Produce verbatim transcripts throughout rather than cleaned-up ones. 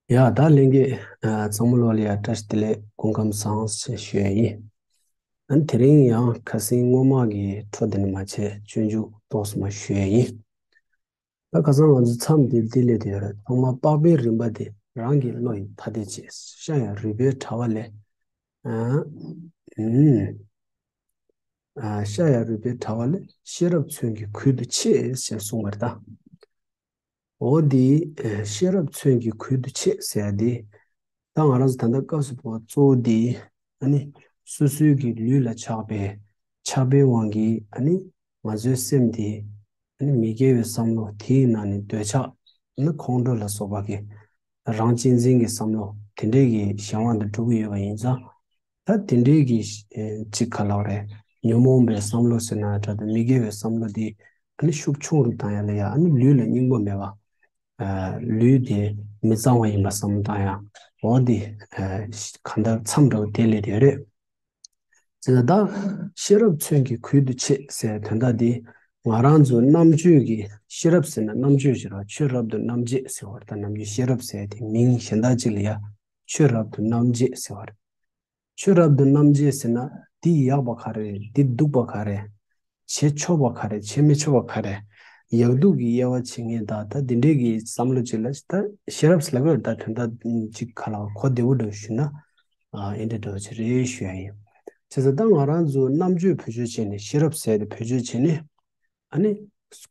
ཡ་ད་ལྷན་རྒྱས་ཚང་མ་ལོ་ལ་ཡ་བཀྲ་ཤིས་བདེ་ལེགས། སྐུ་ཁམས་བཟང་ཞེས་ཞུ་ཡ་ཡིན། ཨ་ནི་དེ་རིང་ཡང་ཁ་སང་སྔོན་མ་གི་འཕྲོ་དེ་ནས་མ་བྱས་སྤྱོད་འཇུག་ཏོག་ཙམ་མ་ཞུ་ཡ་ཡིན། ད་ཁ་སང་ང་ཚོ་མཚམས་འདིར་འདི་སླེབས་དེ་ཡོད་རེད། ཐོག་མར་པགས་པའི་རིམ་པ་དེ་རང་གི་བློ་ཡིས་ཐ་དད་བྱེད། ཤ་ཡང་རུས་པའི་དྲ་བ་ལས། ཨ། ཨུམ། ཨ། ཤ་ཡང་རུས་པའི་དྲ་བ་ལས་ཤེས་རབ་མཚོན་གྱི་ཁུལ་དུ་ཆེ་ཞེས་གསུངས་པ་རེད་ད། འོ་འདི་ཤེས་རབ་མཚོན་གྱི་ཁུལ་དུ་ཆེ་ཟེར་ཡ་འདི། ད་ང་རང་ཚོ་ད་ལྟ་སྐབས་སུ་བབ་པ་གཙོ་བོ་འདི། ཨ་ནི་སོ་སོའི་གི་ལུས་ལ་ཆགས་པའི་ཆགས་པའི་དབང་གིས་ཨ་ནི་ང་ཚོའི་སེམས་འདི་ཨ་ནི་མི་དགེ་བའི་བསམ་བློ་དེའི་ནང་ནས་འདོད་ཆགས། ཨ་ནི་ཁོང་ཁྲོ་ལ་སོགས་པ་གི་རང་གཅེས་འཛིན་གྱི་བསམ་བློ་དེ་འདྲའི་གི་གཞན་དབང་དུ་འགྲོ་གི་ཡོད་པ་ཡིན་ཙང་། ད་དེ་འདྲའི་གི་ཅིག་ག་ལབ་རེད། ཉོན་མོངས་པའི་བསམ་བློ་ཟེར་ན་འདྲ་དང་མི་དགེ་བའི་བསམ་བློ་འདི་ཨ་ནི་ཤུགས་ཆུང་རུ་བཏང་ཡ་ལ་ཡ་ཨ་ནི་ལུས་ལ་སྙིང་པོ་མེད་པ། ལུས་དེ་མི་གཙང་བ་ཡིན་པ་བསམ་བློ་བཏང་ཡ། འོ་འདི་གང་ལྟར་མཚམས་འདྲ་བོ་དེ་སླེབས་དེ་རེད། ཟེར་ན་ད་ཤེས་རབ་མཚོན་གྱི་ཁུལ་དུ་ཆེ་ཟེར་དོན་དག་འདི་ང་རང་ཚོའི་རྣམ་དཔྱོད་ཀྱི་ཤེས་རབ་ཟེར་ན་རྣམ་དཔྱོད་ཟེར་བ་ཆོས་རབ་ཏུ་རྣམ་འབྱེད་ཟེར་བ་རེད། ད་ནམ་རྒྱུན་ཤེས་རབ་ཟེར་དེ་མིང་གཞན་དག་ཅིག་ལ་ཡ་ཆོས་རབ་ཏུ་རྣམ་འབྱེད་ཟེར་བ་རེད། ཆོས་རབ་ཏུ་རྣམ་འབྱེད་ཟེར་ན་འདི་ཡག་པ་ག་རེ་རེད། འདི་སྡུག་པ་ག་རེ། བྱེད་ཆོག་པ་ག་རེ། བྱེད་མི་ཆོག་པ་ག་རེ། ཡག་སྡུག་གི་དབྱེ་བ་ཕྱེ་མཁན་དང་ད་འདི་འདྲའི་གི་བསམ་བློ་ཅིག་ལ་ད་ཤེས་རབ་ཟེར་ལབ་ཡོད་རེད། ད་དོན་དག་ཅིག་ག་ལ་གོ་བདེ་བོ་འདྲ་ཞུ་ན། ཨ་ཨེ་འདྲ་འདྲ་བོ་ཅིག་རེད་ཞུ་ཡ་ཡིན། བྱས་ཙང་ད་ང་རང་ཚོ་རྣམ་དཔྱོད་བེད་སྤྱོད་བྱས་ནས་ཤེས་རབ་ཟེར་དེ་བེད་སྤྱོད་བྱས་ནས། ཨ་ནི།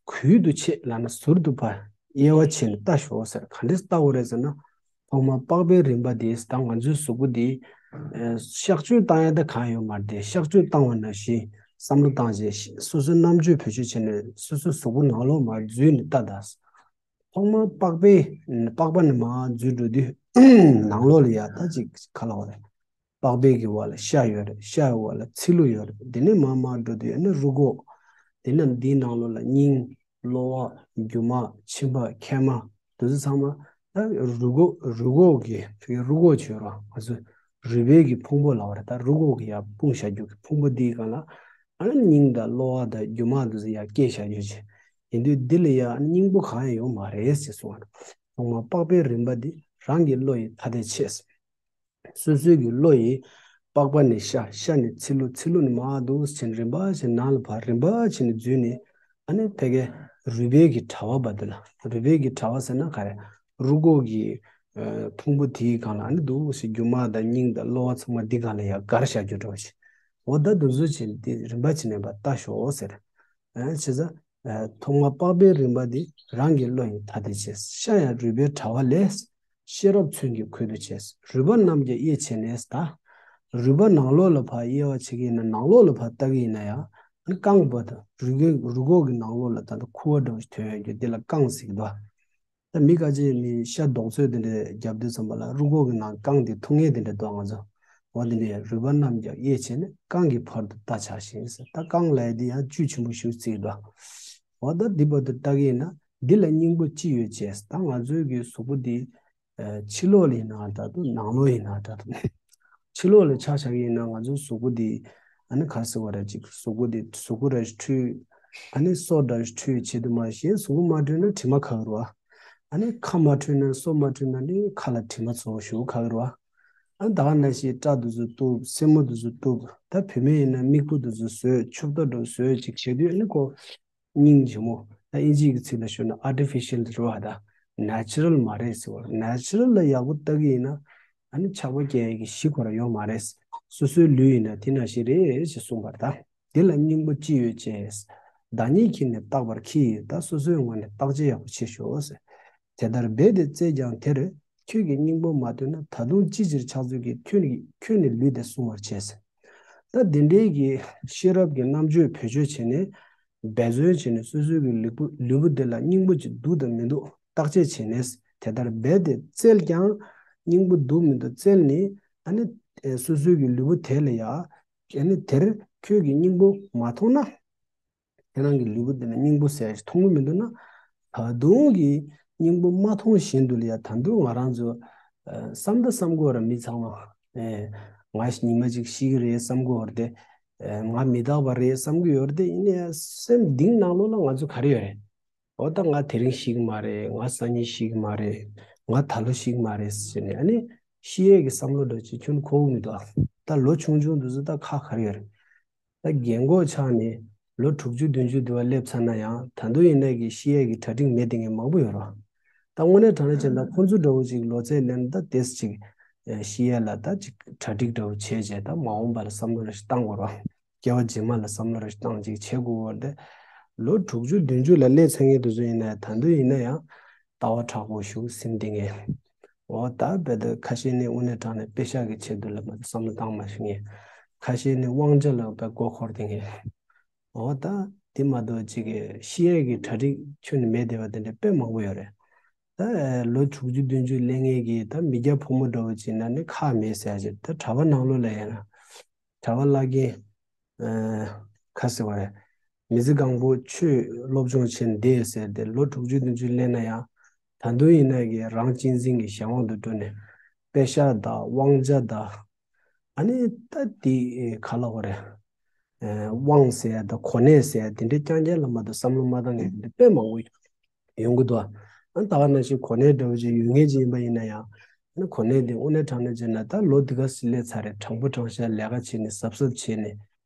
ཁུལ་དུ་ཆེ་ལབ་ན་ཟུར་དུ་ཕར་དབྱེ་བ་ཕྱེ་ནས་ལྟ་ཞོག་ཟེར། ག་འདྲས་ལྟ་དགོས་རེད་ཟེར་ན། ཐོག་མར་པགས་པའི་རིམ་པ་འདི་ད་ང་ཚོའི་གཟུགས་པོ་འདི། ཨ། གཤག་བཅོས་བཏང་ཡ་ད་གང་ཡོད་མ་རེད་དེ། གཤག་བཅོས་བཏང་བ་ནང་བཞིན་བསམ་བློ་བཏང་བྱས་སོ་སོའི་རྣམ་དཔྱོད་བེད་སྤྱོད་བྱས་ནས་སོ་སོའི་གཟུགས་པོ་ནང་ལོགས་མར་འཛུལ་ནས་ལྟ་ད། ཐོག་མར་པགས་པའི་པགས་པ་ནས་མར་འཛུལ་འགྲོ་དུས་ནང་ལོགས་ལ་ཡ་ད་ཅིག་ག་ལབ་དགོས་རེད། པགས་པའི་གི་འོག་ལ་ཤ་ཡོད་རེད། ཤ་ཡི་འོག་ལ་ཚིལ་ལུ་ཡོད་རེད། དེ་ནས་མར་མར་འགྲོ་དུས་ཨ་ནི་རུས་ཁོག་དེ་ནས་འདིའི་ནང་ལོགས་ལ་སྙིང་། གློ་བ། རྒྱུ་མ། མཆིན་པ། མཁལ་མ། དེ་ཚོ་ཚང་མ་ད་རུས་ཁོག་རུས་ཁོག་གི་རུས་ཁོག་བྱས་རོགས། ང་ཚོ་རུས་པའི་གི་ཕུང་པོ་ལབ་པ་རེད། ད་རུས་ཁོག་གི་ཡར་སྤུངས་བཞག་རྒྱུ་གི་ཕུང་པོ་འདིའི་སྒང་ལ་ཨ་ནི་སྙིང་དང་གློ་བ་དང་རྒྱུ་མ་དེ་ཚོ་ཡར་སྐྱེས་བཞག་རྒྱུ་བྱས། ཡིན་དུས་འདི་ལ་ཡ་ཨ་ནི་སྙིང་པོ་གང་ཡང་ཡོད་མ་རེད་ཟེར་གསུངས་པ་རེད། ཐོག་མར་པགས་པའི་རིམ་པ་འདི་རང་གི་བློ་ཡིས་ཐ་དད་ཕྱེ་ཟེར། སོ་སོའི་གི་བློ་ཡིས་པགས་པ་ནས་ཤ། ཤ་ནས་ཚིལ་ལུ། ཚིལ་ལུ་ནས་མར་འདུག་སེ་བྱས་ནས་རིམ་པ་བྱས་ནས་ནང་ལ་ཕར་རིམ་པ་བྱས་ནས་འཛུལ་ནས་ཨ་ནི་ཕ་གིའི་རུས་པའི་གི་དྲ་བ་བར་དུ་ལ། རུས་པའི་གི་དྲ་བ་ཟེར་ན་ག་རེ། རུས་ཁོག་གི་ཨ་ཕུང་པོ་དེའི་སྒང་ལ་ཨ་ནི་འདུག་སེ་རྒྱུ་མ་དང་སྙིང་དང་གློ་བ་ཚང་མ་འདི་སྒང་ལ་ཡར་བསྒར་བཞག་རྒྱུ་འདྲ་བོ་ཞིག་འོ་ད་འདུག་སེ་བྱས་ནས་འདི་རིམ་པ་བྱས་ནས་ཕར་ལྟ་ཞོག་ཟེར། ཨ་བྱས་ཙང་། ཨ་ཐོག་མར་པགས་པའི་རིམ་པ་འདི་རང་གི་བློ་ཡིས་ཐ་དད་བྱས། ཤ་ཡང་རུས་པའི་དྲ་བ་ལས། ཤེས་རབ་མཚོན་གྱི་ཁུལ་དུ་བྱས། རུས་པ་རྣམས་ཀྱང་དབྱེ་བྱས་ནས་ད། རུས་པ་ནང་ལོགས་ལ་ཕར་དབྱེ་བ་ཕྱེ་གི་ཡིན་ན་ནང་ལོགས་ལ་ཕར་ལྟ་གི་ཡིན་ན་ཡང་རྐང་པ་དང་རུས་ཀའི་རུས་ཁོག་གི་ནང་ལོགས་ལ་ད་ལྟ་ཁུ་བ་འདྲ་བོ་ཞིག་ཐོན་ཡོང་རྒྱུ་འདི་ལ་རྐང་ཟེར་གི་འདུག་ད་མི་ཁ་ཅིག་ནི་ཤ་རྡོག་ཚོད་དེ་འདྲ་རྒྱབ་དུས་ཙམ་པ་ལ་རུས་ཁོག་གི་ནང་རྐང་དེ་འཐུང་མཁན་དེ་འདྲ་འདུག་ང་ཚོ། འོ་དེ་འདྲའི་རུས་པ་རྣམས་ཀྱང་དབྱེ་བྱས་ནས་རྐང་གི་བར་དུ་ལྟ་བྱ་ཞིང་ཟེར། ད་རྐང་ལབ་ཡ་འདི་ཡང་བཅུད་ཆེན་པོ་ཞིག་བརྩིས་འདུག་འོ་ད་འདི་བར་དུ་ལྟ་གི་ཡིན་ན་འདི་ལ་སྙིང་པོ་ཅི་ཡོད་ཅེས། ད་ང་ཚོའི་གི་གཟུགས་པོ་འདི་ཕྱི་ལོགས་ལ་ཡིན་ན་འདྲ་འདུག་ནང་ལོགས་ཡིན་ན་འདྲ་འདུག་ཕྱི་ལོགས་ལ་ཆ་བཞག་གི་ཡིན་ན་ང་ཚོའི་གཟུགས་པོ་འདི་ཨ་ནི་ག་རེ་ཟེར་བ་རེད། ཅིག་གཟུགས་པོ་འདི་གཟུགས་པོ་ར་ཞིག་འཁྲུད། ཨ་ནི་སོ་འདྲ་ཞིག་འཁྲུད་བྱེད་དུ་མ་གཞན་གཟུགས་པོ་མ་འཁྲུད་ན་དྲི་མ་ཁ་གི་རེད་བ། ཨ་ནི་ཁ་མ་འཁྲུད་ན་སོ་མ་འཁྲུད་ན་ནི་ཁ་ལ་དྲི་མ་ཚོ་ཞུགས་ཁ་གི་རེད་བ། ཨ་ནི་ད་ག་ནང་བཞིན་སྐྲ་དེ་ཚོ་གཏུབ། སེན་མོ་དེ་ཚོ་གཏུབ། ད་བུད་མེད་ཡིན་ན་མིག་སྤུ་དེ་ཚོ་བཟོས། མཆུ་ཏོ་འདྲ་བོ་བཟོས་ཅིག་བྱེད་དུས་ཨ་ནི་ཁོ་སྙིང་རྗེ་མོ། ད་ཨིན་ཇིའི་གི་ཚིག་ལ་ཞུ་ན་ཨར་ཊི་ཕི་ཤལ་རེད་བ། ད་ནེ་ཅུ་རལ་མ་རེད་ཟེར་བ། ནེ་ཅུ་རལ་ལ་ཡག་པོ་ལྟ་གི་ཡིན་ན་ཨ་ནི་ཆགས་པ་སྐྱེ་ཡ་གི་གཞི་ཁོ་རང་ཡོད་མ་རེད། སོ་སོའི་ལུས་ཡིན་ན་དེ་ནང་བཞིན་རེད་ཅེས་གསུངས་པ་རེད་ད། འདི་ལ་སྙིང་པོ་ཅི་ཡོད་ཅེས། བདག་ཉིད་ཀྱིས་ནི་བརྟག་པར་གྱིས། ད་སོ་སོའི་ངོས་ནས་བརྟག་དཔྱད་ཡག་པོ་བྱེད་ཤོག་ཟེར། དེ་ལྟར་རྦད་དེ་བཙལ་ཀྱང་དེར། ཁྱོད་ཀྱི་སྙིང་པོ་མ་ཐོན་ན། ད་དུང་ཅི་ཕྱིར་ཕྱག་མཛོད་ཀྱིས། ཁྱོད་ནི་ཁྱོད་ནི་ལུས་འདི་བསྲུང་བར་བྱེད་ཟེར། ད་དེ་འདྲའི་གི་ཤེས་རབ་ཀྱི་རྣམ་དཔྱོད་བེད་སྤྱོད་བྱས་ནས་འབད་བརྩོན་བྱས་ནས་སོ་སོའི་གི་ལུས་པོ་ལུས་པོ་འདི་ལ་སྙིང་པོ་ཅིག་འདུག་དང་མི་འདུག་བརྟག་དཔྱད་བྱས་ནས་དེ་ལྟར་རྦད་དེ་བཙལ་ཀྱང་སྙིང་པོ་འདུག་མི་འདུག་བཙལ་ནས་ཨ་ནི་སོ་སོའི་གི་ལུས་པོ་དེ་ལ་ཡ། ཨ་ནི་དེར་ཁྱོད་ཀྱི་སྙིང་པོ་མ་མཐོང་ན། ཁྱེད་རང་གི་ལུས་པོ་འདི་ལ་སྙིང་པོ་ཟེར་ཞིག་མཐོང་གི་མི་འདུག་ན། ད་དུང་གི་སྙིང་པོ་མ་མཐོང་བཞིན་དུ་ལ་ཡ་ད་དུང་ང་རང་ཚོ་ཨ་བསམ་ད་བསམ་གི་ཡོད་རེད། མི་ཚང་མ་ཨེ་ང་ཉི་མ་གཅིག་ཤི་གི་རེད་བསམ་གི་ཡོད་རེད་དེ། ཨེ་ང་མི་རྟག་པ་རེད་བསམ་གི་ཡོད་རེད་དེ། ཡིན་ནའི་སེམས་གཏིང་ནང་ལོགས་ལ་ང་ཚོ་ག་རེ་ཡོད་རེད། འོ་ད་ང་དེ་རིང་ཤི་གི་མ་རེད། ང་སང་ཉིན་ཤི་གི་མ་རེད། ང་ད་ལོ་ཤི་གི་མ་རེད་ཟེར་ནས། ཨ་ནི་ཤི་ཡས་ཀྱི་བསམ་བློ་འདྲ་ཅིག་ཁྱོན་འཁོར་གི་མི་འདུག་ད་ལོ་ཆུང་ཆུང་དེ་ཚོ་ད་ཁག་ག་རེ་ཡོད་རེད། ད་རྒན་གོག་ཆགས་ནས་ལོ་དྲུག་ཅུ་བདུན་ཅུ་དུ་བ་སླེབས་ཚར་ན་ཡང་ད་དུང་ཡིན་ནའི་གི་ཤི་ཡས་ཀྱི་གྲ་སྒྲིག་མེད་དེ་ངས་མང་པོ་ཡོད་རོ། ད་དངོས་གནས་དྲང་གནས་བྱས་ན་ཁོང་ཚོ་འདྲ་བོ་ཅིག་ལོ་ཚད་ལེན་ད་ཏེས་ཅིག་ཤི་ཡས་ལ་ད་ཅིག་གྲ་སྒྲིག་འདྲ་བོ་བྱས་བྱས་ད་མ་འོངས་པ་ལ་བསམ་བློ་རེ་ཞིག་བཏང་དགོས་རོ། སྐྱེ་བ་རྗེས་མ་ལ་བསམ་བློ་རེ་ཞིག་བཏང་ཅིག་བྱེད་དགོས་བར་ཏེ། ལོ་དྲུག་ཅུ་བདུན་ཅུ་ལ་སླེབས་ཚར་མཁན་དེ་ཚོ་ཡིན་ན་ད་དུང་ཡིན་ན་ཡང་ལྟ་བ་དྲག་པོ་ཞུགས་སེམས་གཏིང་ངེ། འོ་ད་དཔེ་ད་ཁ་ཤས་ནི་དངོས་གནས་དྲང་གནས་དཔེ་ཤག་གི་ཆེད་དུ་ལ་མ་བསམ་བློ་བཏང་མ་ཤེས་ངེས། ཁ་ཤས་ནི་དབང་ཆ་ལ་དཔེ་མགོ་འཁོར་ཏེ་ངེས། འོ་ད་དེ་མ་གཏོགས་ཅིག་གི་ཤི་ཡས་ཀྱི་གྲ་སྒྲིག་ཁྱོན་ནས་མེད་བསྡད་པ་དེ་འདྲ་དཔེ་མང་པོ་ཡོད་རེད། ད་ལོ་དྲུག་ཅུ་བདུན་ཅུ་སླེབས་མཁན་གྱི་ད་མི་སྐྱ་ཕོ་མོ་འདྲ་བོ་ཅིག་ན་ནི་ཁག་མེད་ཟེར་ཡ་ཅིག་ད་གྲྭ་པ་ནང་ལོགས་ལ་ཡིན་ན། གྲྭ་པ་བླ་རྒན། ཨ། ཁ་ཟེར་བ་རེད། མི་ཚེ་གང་པོ་ཆོས་སློབ་སྦྱོང་བྱས་ནས་བསྡད་ཟེར་ཏེ་ལོ་དྲུག་ཅུ་བདུན་ཅུ་སླེབས་ན་ཡང་། ད་དུང་ཡིན་ན་གི་རང་གཅེས་འཛིན་གྱི་གཞན་དབང་དུ་འགྲོ་ནས། དཔེ་ཤག་དང་དབང་ཆ་དང་། ཨ་ནི་ད་དེ་ག་ལ་བ་རེད། ཨ། དབང་ཟེར་ཡ་དང་གོ་གནས་ཟེར་ཡ་དེ་འདྲའི་རྐྱང་རྐྱང་ལ་མ་གཏོགས་བསམ་བློ་མ་བཏང་མཁན་དེ་འདྲ་དཔེ་མང་པོ་ཡོད། ཡོང་གི་འདུག་ཨ། ད་ག་ནང་བཞིན་གོ་གནས་འདྲ་བོ་ཅིག་ཡོད་མཁན་ཅིག་ཡིན་པ་ཡིན་ན་ཡང་། ཨ་ནི་གོ་གནས་དེ་དངོས་གནས་དྲང་གནས་བྱས་ན་ད་ལོ་འདི་ག་ཙམ་སླེབས་ཚར་རེད། དྲང་པོ་དྲང་བཞག་ལས་ཀ་བྱས་ནས་གཟབ་གཟབ་བྱས་ནས་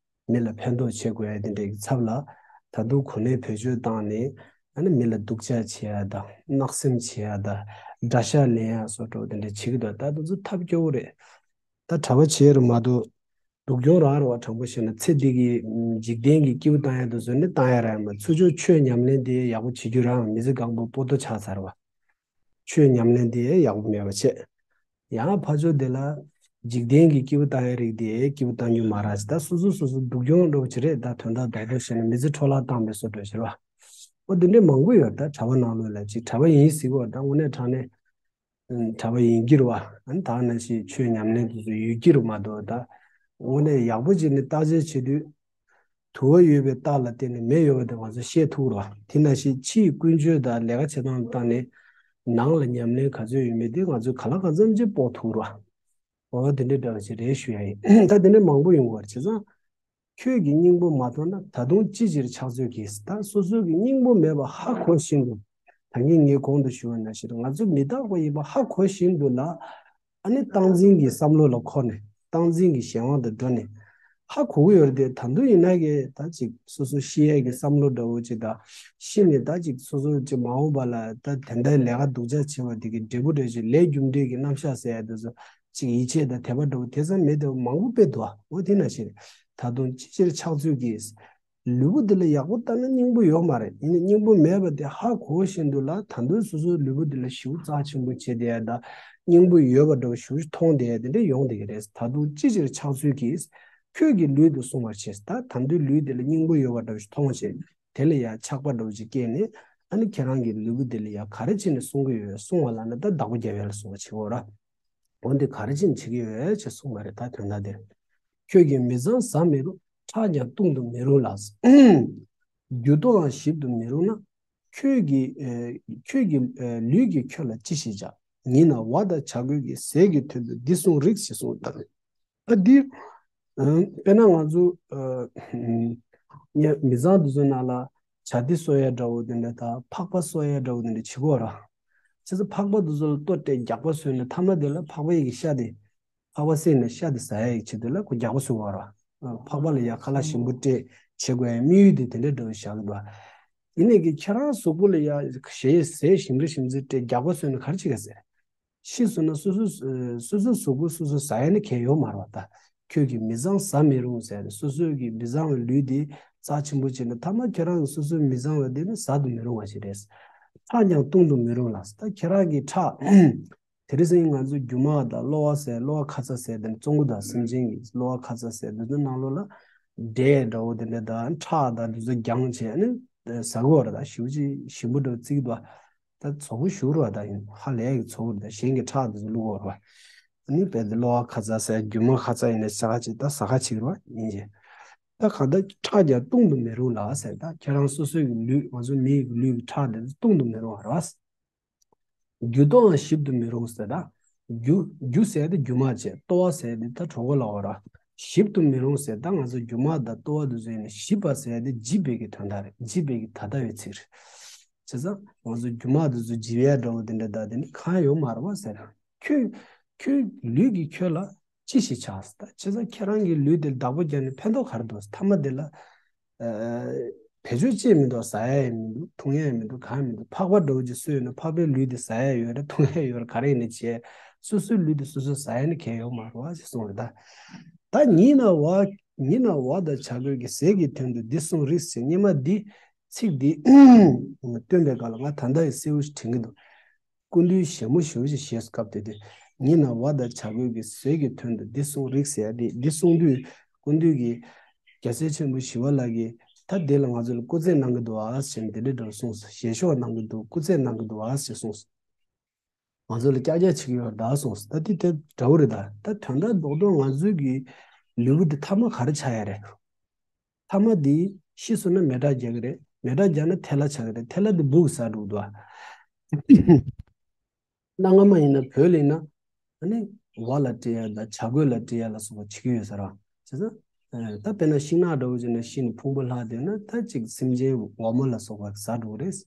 མི་ལ་ཕན་ཐོགས་བྱེད་དགོས་ཡ་དེ་འདྲའི་ཚབ་ལ། ད་དུང་གོ་གནས་བེད་སྤྱོད་བཏང་ནས་ཨ་ནི་མི་ལ་སྡུག་ཅག་བྱེད་ཡ་དང་བརྣག་སེམས་བྱེད་ཡ་དང་དགྲ་ཤ་ལེན་ཡ་སོགས་འདྲ་བོ་དེ་འདྲ་བྱེད་ཀྱི་འདུག་ད་དེ་ཚོ་ཐབས་སྐྱོ་བོ་རེད། ད་གྲྭ་པ་བྱེད་ཡ་རེད་མ་གཏོགས། སྡུག་གྱོང་རང་རེད་བ། དྲང་པོ་བཤད་ན་ཚེ་འདི་གི་འཇིག་རྟེན་གྱི་སྐྱིད་པོ་བཏང་ཡ་དེ་ཚོ་ནི་བཏང་ཡ་རང་ཡིན་པ། ཚུར་ཕྱོགས་ཆོས་ཉམས་ལེན་དེ་ཡག་པོ་བྱེད་རྒྱུ་རང་མི་ཚེ་གང་པོ་པོ་ཏོ་ཆགས་ཚར་བ། ཆོས་ཉམས་ལེན་དེ་ཡག་པོ་མེད་པ་བྱས། ཡང་ཕར་ཕྱོགས་དེ་ལ་འཇིག་རྟེན་གྱི་སྐྱིད་པོ་བཏང་ཡ་རིགས་དེ་སྐྱིད་པོ་བཏང་རྒྱུ་མ་རེད། ད་སོ་སོ་སོ་སོ་སྡུག་གྱོང་འགྲོ་བ་ཅི་རེད། ད་དོན་དག་རྡོག་རྡོག་བཤད་ན་མི་ཚེ་འཕྲོ་བརླག་བཏང་པའི་བཟོ་འདྲ་ཞིག་རེད་བ། འོ་དེ་འདྲའི་མང་པོ་ཡོད། ད་གྲྭ་པ་ནང་ལོགས་ལ་ཅིག་གྲྭ་པ་ཡིན་ཟེར་གི་ཡོད། ད་དངོས་གནས་དྲང་གནས། གྲྭ་པ་ཡིན་གྱི་རེད་བ། ཨ་ནི་ད་ག་ནང་བཞིན་ཆོས་ཉམས་ལེན་དེ་ཚོ་ཡོད་ཀྱི་རེད་མ་གཏོགས། ད་དངོས་གནས་ཡག་པོ་བྱས་ནས་བརྟག་དཔྱད་བྱེད་དུས། དུ་བ་ཡོད་པའི་རྟགས་ལ་བརྟེན་ནས་མེ་ཡོད་པ་དེ་ང་ཚོས་ཤེས་ཐུབ་རེད་བ། དེ་ནང་བཞིན་ཕྱིའི་ཀུན་སྤྱོད་དང་ལས་ཀ་བྱེད་སྟངས་ལ་བལྟས་ནས་ནང་ལ་ཉམས་ལེན་ག་ཚོད་ཡོད་མེད་དེ་ང་ཚོས་གང་ལ་གང་འཚམ་ཅིག་དཔོག་ཐུབ་རེད་བ། འོ་དེ་འདྲའི་འདྲ་བ་ཞིག་རེད་ཞུ་ཡ་ཡིན། ད་དེ་འདྲ་མང་པོ་ཡོང་གི་རེད། བྱས་ཙང་། ཁྱོད་ཀྱི་སྙིང་པོ་མ་མཐོང་ན་ད་དུང་ཅི་ཕྱིར་ཕྱག་མཛོད་ཀྱིས། ད་སོ་སོ་གི་སྙིང་པོ་མེད་པ་ཧ་གོ་བཞིན་དུ། ད་གིན་ངས་གོང་དུ་ཞུས་པ་ནང་བཞིན་ང་ཚོ་མི་རྟག་པ་ཡིན་པ་ཧ་གོ་བཞིན་དུ་ལ། ཨ་ནི་སྟངས་འཛིན་གྱི་བསམ་བློ་ལ་འཁོར་ནས་སྟངས་འཛིན་གྱི་གཞན་དབང་དུ་འགྲོ་ནས་ཧ་གོ་གི་ཡོད་རེད་དེ། ད་དུང་ཡིན་ན་གི་ད་ཅིག་སོ་སོ་ཤི་ཡས་ཀྱི་བསམ་བློ་འདྲ་བོ་ཅིག་དང་། ཤི་ནས་ད་ཅིག་སོ་སོ་ཅིག་མ་འོངས་པ་ལ་ད་དེ་འདྲའི་ལས་ཀ་སྡུག་ཅག་བྱེད་པ་དེ་གི་འབྲས་བུ་འདྲ་ཞིག་ལས་རྒྱུ་འབྲས་ཀྱི་རྣམ་གཞག་ཟེར་ཡ་དེ་ཚོ་ཅིག་ཡིད་ཆེས་དང་དད་པ་འདྲ་བོ་དེ་ཙམ་མེད་དེ་མང་པོ་དཔེ་འདུག་འོ་དེ་ནང་བཞིན་ད་དུང་ཅི་ཕྱིར་ཕྱག་མཛོད་ཀྱིས། ལུས་པོ་འདི་ལ་ཡག་པོ་ལྟ་ན་སྙིང་པོ་ཡོད་མ་རེད། ཡིན་ནའི་སྙིང་པོ་མེད་པ་དེ་ཧ་གོ་བཞིན་དུ་ལ་ད་དུང་སོ་སོའི་ལུས་པོ་འདི་ལ་ཞེ་པོ་རྩ་ཆེན་པོ་བྱེད་བསྡད་ཡ་དང་། སྙིང་པོ་ཡོད་པ་འདྲ་བོ་ཞེ་པོ་ཅིག་མཐོང་བསྡད་ཡ་དེ་འདྲ་ཡོང་བསྡད་ཀྱི་རེད། ད་དུང་ཅི་ཕྱིར་ཕྱག་མཛོད་ཀྱིས། ཁྱོད་ཀྱི་ལུས་འདི་བསྲུང་བར་བྱེད། ད་ད་དུང་ལུས་འདི་ལ་སྙིང་པོ་ཡོད་པ་འདྲ་བོ་ཞིག་མཐོང་བྱས། དེ་ལ་ཡ་ཆགས་པ་འདྲ་བོ་ཅིག་སྐྱེས་ནས། ཨ་ནི་ཁྱེད་རང་གི་ལུས་པོ་འདི་ལ་ཡ་ག་རེ་བྱས་ནས་བསྲུང་གི་ཡོད། བསྲུང་བ་ལབ་ན་ད་བདག་པོ་རྒྱབ་ཡ་ལ་སོགས་པ་བྱེད་དགོས་ར། འོ་འདི་ག་རེ་བྱས་ནས་བྱེད་ཀྱི་ཡོད་ཅེས་གསུངས་པ་རེད། ད་དོན་དག་འདིར། ཁྱོད་ཀྱིས་མི་གཙང་བཟའ་མི་རུང་། ཁྲག་ཀྱང་བཏུང་དུ་མི་རུང་ལགས། རྒྱུ་དོའང་ཞིབ་ཏུ་མི་རུང་ན། ཁྱོད་ཀྱི་ཨེ། ཁྱོད་ཀྱི་ཨེ། ལུས་ཀྱིས་ཁྱོད་ལ་ཅི་ཞིག་བྱ། ཉིན་ན་བ་དང་བྱ་རྒོད་ཀྱིས། ཟས་ཀྱི་དོན་དུ་འདི་བསྲུང་རིགས་ཞེས་གསུངས་པ་ལྟར། ད་འདི། ཨ། དཔེར་ན་ང་ཚོ་ཨ། ཨ། མི་ཚང་དེ་ཚོའི་ནང་ལ་བྱ་དེ་གསོ་ཡ་འདྲ་བོ་དེ་འདྲ་དང་ཕག་པ་གསོ་ཡ་འདྲ་བོ་དེ་འདྲ་བྱེད་ཀྱི་ཡོད་ར། བྱས་ཙང་ཕག་པ་དེ་ཚོ་ལ་ལྟོ་སྤྲད་རྒྱགས་པ་བཟོས་ནས་མཐའ་མ་དེ་ལ་ཕག་པ་ཡི་གི་ཤ་དེ། ཕག་པ་བསད་ནས་ཤ་དེ་ཟ་ཡ་ཡི་ཆེད་དུ་ལ་ཁོ་རྒྱགས་པ་གསོ་གི་ཡོད་ར། ཕག་པ་ལ་ཡ་ཁ་ལག་ཞིམ་པོ་སྤྲད་བྱེད་དགོས་ཡ་དམིགས་ཡུལ་དེ་དེ་འདྲ་འདྲ་བོ་བཞག་གི་འདུག་ཡིན་ནའི་གི་ཁྱེད་རང་གཟུགས་པོ་ལ་ཡ་ཞེ་ཟས་ཞིམ་རེ་ཞིམ་ཚིག་སྤྲད་རྒྱགས་པ་བཟོས་ནས་ག་རེ་བྱེད་ག་ཟེར། ཤི་སོང་ན་སོ་སོ་སོ་སོའི་གཟུགས་པོ་སོ་སོས་ཟ་ཡ་ནི་གལ་ཡོད་མ་རེད་བ། ད་ཁྱོད་ཀྱིས་མི་གཙང་བཟའ་མི་རུང་ཟེར་ནས་སོ་སོའི་གི་མི་གཙང་བའི་ལུས་དེ་རྩ་ཆེན་པོ་བྱས་ནས་མཐའ་མ་ཁྱེད་རང་གི་སོ་སོའི་མི་གཙང་བ་དེ་ནི་ཟ་དུ་མི་རུང་བ་ཞིག་རེད། ཁྲག་ཀྱང་བཏུང་དུ་མི་རུང་ལགས། ད་ཁྱེད་རང་གི་ཁྲག་དེ་རིང་སང་ཉིན་ང་ཚོ་རྒྱུ་མ་དང་གློ་བ་ཟེར། གློ་བ་ཁ་ཚ་ཟེར་དེ་ནི་བཙོང་གི་དང་སེམས་ཅན་གྱི་གློ་བ་ཁ་ཚ་ཟེར་དེ་ཚོ་ནང་ལོགས་ལ་འབྲས་འདྲ་བོ་དེ་འདྲ་དང་ཁྲག་དང་དེ་ཚོ་རྒྱང་བྱས་ནས་ཟ་གི་ཡོད་རེད། ད་ཞེ་པོ་ཅིག་ཞིམ་པོ་འདྲ་བོ་བརྩི་གི་འདུག་ད་ཚོ་བོ་ཞུ་རོགས། ད་ཡིན་ཧ་ལས་ཀྱི་ཚོ་བོ་རེད། ད་གཞན་གྱི་ཁྲག་དེ་ཚོ་བླུགས་ཡོད་རེད་བ། ཨ་ནི་དཔེ་དེ་གློ་བ་ཁ་ཚ་ཟེར་རྒྱུ་མ་ཁ་ཚ་ཡིན་ན་ཟ་ག་ཅིག་ད་ཟ་ག་ཅིག་རེད་བ་ཡིན་ཅེ། ད་གང་ལྟར་ཁྲག་ཀྱང་བཏུང་དུ་མི་རུང་ལགས་ཟེར། ད་ཁྱེད་རང་སོ་སོའི་གི་ལུས་ང་ཚོ་མི་ཡི་གི་ལུས་ཀྱི་ཁྲག་དེ་ཚོ་བཏུང་དུ་མི་རུང་བ་རེད་བ། རྒྱུ་ལྟོའང་ཞིབ་ཏུ་མི་རུང་ཟེར། ད་རྒྱུ་རྒྱུ་ཟེར་དེ་རྒྱུ་མ་བྱས། ལྟོ་བ་ཟེར་དེ་ད་གྲོད་ཁོག་ལ་བ་ར། ཞིབ་ཏུ་མི་རུང་ཟེར། ད་ང་ཚོ་རྒྱུ་མ་དང་ལྟོ་བ་དེ་ཚོ་ཡིན་ན་ཞིབ་པ་ཟེར་དེ་འཇིབ་པའི་གི་དོན་དག་རེད། འཇིབ་པའི་གི་ད་ལྟ་བའི་ཚིག་རེད། བྱས་ བྱས་ཙང་ང་ཚོ་རྒྱུ་མ་དེ་ཚོ་འཇིབ་ཡ་འདྲ་བོ་དེ་འདྲ་ད་དེ་ནི་གང་ཡོད་མ་རེད་བ་ཟེར། ཁྱོད་ཁྱོད་ལུས་ཀྱིས་ཁྱོད་ལ་ཅི་ཞིག་བྱ་ཟེར། ད་བྱས་ཙང་ཁྱེད་རང་གི་ལུས་དེ་བདག་པོ་རྒྱག་ནས་ཕན་ཐོགས་ག་རེ་འདུག་ཟེར། མཐའ་མ་དེ་ལ་ཨ་བེད་སྤྱོད་ཅི་ཡང་མི་འདུག་ཟ་ཡ་ཡང་མི་འདུག་འཐུང་ཡ་ཡང་མི་འདུག་གང་ཡང་མི་འདུག་ཕག་པ་འདྲ་བོ་ཅིག་གསོས་ཡོད་ན་ཕག་པའི་ལུས་དེ་ཟ་ཡ་ཡོད་རེད། འཐུང་ཡ་ཡོད་རེད། ག་རེ་ཡིན་ནའི་བྱས། སོ་སོའི་ལུས་དེ་སོ་སོས་ཟ་ཡ་ནི་གལ་ཡོད་མ་རེད་བ་ཞེས་གསུངས་རེད་ད། ད་ཉིད་ན་བ་ཉིད་ན་བ་དང་བྱ་རྒོད་ཀྱི་ཟས་ཀྱི་དོན་དུ་འདི་གསུངས་རིགས་ཟེར། སྙེ་མ་འདི་ཚིག་འདི་སྟོན་པའི་སྐབས་ལ་ང་ད་ལྟ་ཡི་གསལ་བོ་ཞིག་དྲན་གྱི་འདུག་སྐུ་མདུན་ཞལ་མོ་ཞུ་ཞེས་ཞེས་སྐབས་དེ་དུས་ཉིད་ན་བ་དང་བྱ་རྒོད་ཀྱི་ཟས་ཀྱི་དོན་དུ་འདི་གསུངས་རིགས་ཟེར་ཡ་དེ་འདི་གསུངས་དུས་སྐུ་མདུན་གྱིས་རྒྱལ་སྲས་ཆེན་པོ་ཞི་བ་ལྷ་གིས་ད་འདི་ལ་ང་ཚོ་ལ་སྐུ་རྩེད་གནང་གི་འདུག་ཨ་ཞེས་འདི་འདྲ་འདྲ་གསུངས་སོ། ཞལ་ཤོག་གནང་གི་འདུག་སྐུ་རྩེད་གནང་གི་འདུག་ཨ་ཞེས་གསུངས་སོ། ང་ཚོ་ལ་ཀྱག་ཀྱག་བྱེད་ཀྱི་ཡོད་རེད་ད་གསུངས་སོ། ད་དེ་དེ་འདྲ་བོ་རེད་ད། ད་དོན་དག་རྡོག་རྡོག་ང་ཚོའི་གི་ལུས་པོ་འདི་ཐ་མ་ག་རེ་ཆགས་ཡ་རེད། ཐ་མ་འདི་ཤི་སོང་ན་མེ་སྲེག་རྒྱག་གི་རེད། མེ་སྲེག་རྒྱག་ན་ཐལ་བ་ཆགས་ཀྱི་རེད། ཐལ་བ་འདི་འབུ་གིས་ཟ་འགྲོ་གི་འདུག་ཨ། གནའ་སྔ་མ་ཡིན་ན་བོད་ལ་ཡིན་ན་ཨ་ནི་ཝ་ལ་སྤྲད་ཡ་དང་བྱ་རྒོད་ལ་སྤྲད་ཡ་ལ་སོགས་པ་བྱེད་ཀྱི་ཡོད་ས་རེད། བྱས་ཙང་ད་དཔེར་ན་ཤིང་ནགས་འདྲ་བོ་བྱས་ན་ཤི་ནས་ཕུང་པོ་ལྷག་བསྡད་ན་ད་ཅིག་སེམས་ཅན་འོ་མ་ལ་སོགས་པ་ཟ་འགྲོ་གི་རེད།